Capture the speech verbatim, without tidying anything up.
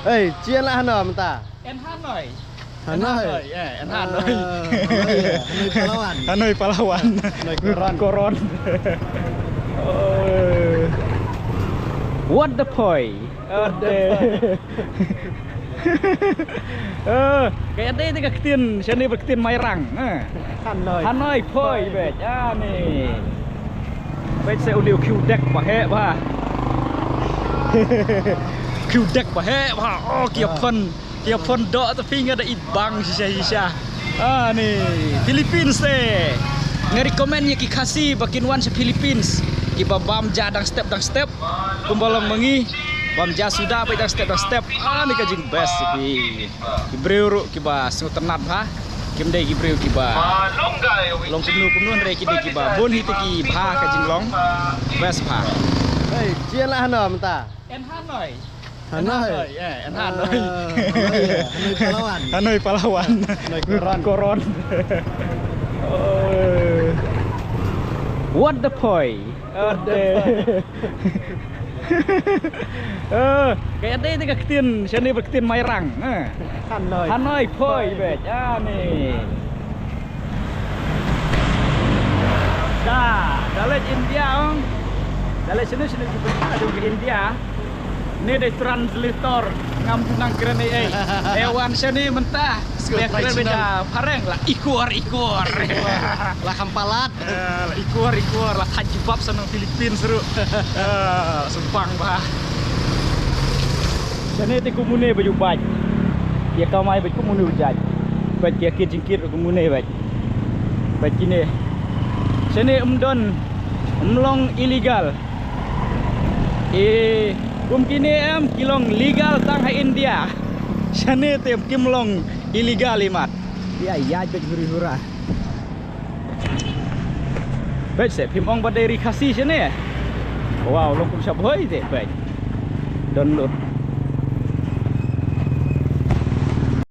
Hey, chien la hano mynta? En Hanoi. Hanoi. Hanoi, eh, en Hanoi. Ah, Hanoi, eh, Hanoi pahlawan. Hanoi pahlawan. Hanoi koron. Koron. Oh. What the poi? What the poi? Eh, ka ïadei te ka ktien, shane ba ktien Mairang, eh. Hanoi. Hanoi poi, poi. Beit, ani. Beit se u diu kiu dek ba heh ba. Kiu dek ba heh ba. Oh, ki ïa phone, ki ïa phone doh te phi nga da i bang shisha shisha. Ani, Philippines te. Nga recommend ïa ki Khasi ba kin wan sha Philippines. Ki ba bam ja dang step dang step. Kumba long ma ngi, bam ja suda beit dang step dang step. Ani ka jingbest ïa ki. Ki briew ruh kiba sngewtynnat bha. Kim dei ki briew kiba long kumno kumno, hynrei ki dei kiba bun hi te ki bha ka jinglong. Best bha. Hey, chien la hano mynta? En Hanoi. Hanoi. Hanoi, eh, en Hanoi. Ah, Hanoi, eh, Hanoi pahlawan. Hanoi pahlawan. Hanoi koron. Koron. Oh. What the poi? What the poi? Eh, ka ïadei te ka ktien, shane ba ktien Mairang, eh. Hanoi. Hanoi poi, beit, ani. Da, da leit India ong. Da leit shane shane ki bynta jong ka India. Ne dei translator, ngam ju nang kren ei ei. Eh, wan shane mynta. Kren beit da phareng la ikwor ikwor. La kham palat. Eh, la ikwor ikwor, la thait jubab sa nong Philippines ruh. Eh, sumpang bha. Shane te kumne ba ju bait. Ïa kamai bait kumne u jait. Bait ïa kit jingkit kumne bait. Bait kine. Shane um don, um long illegal. E, kum kine em ki long legal tang ha India. Shane te kim long illegal imat. Ïa, ïa, beit huri hura. Beit se, phim ong ba dei ri Khasi shane. Wow, long kum shap hoi te, beit. Download.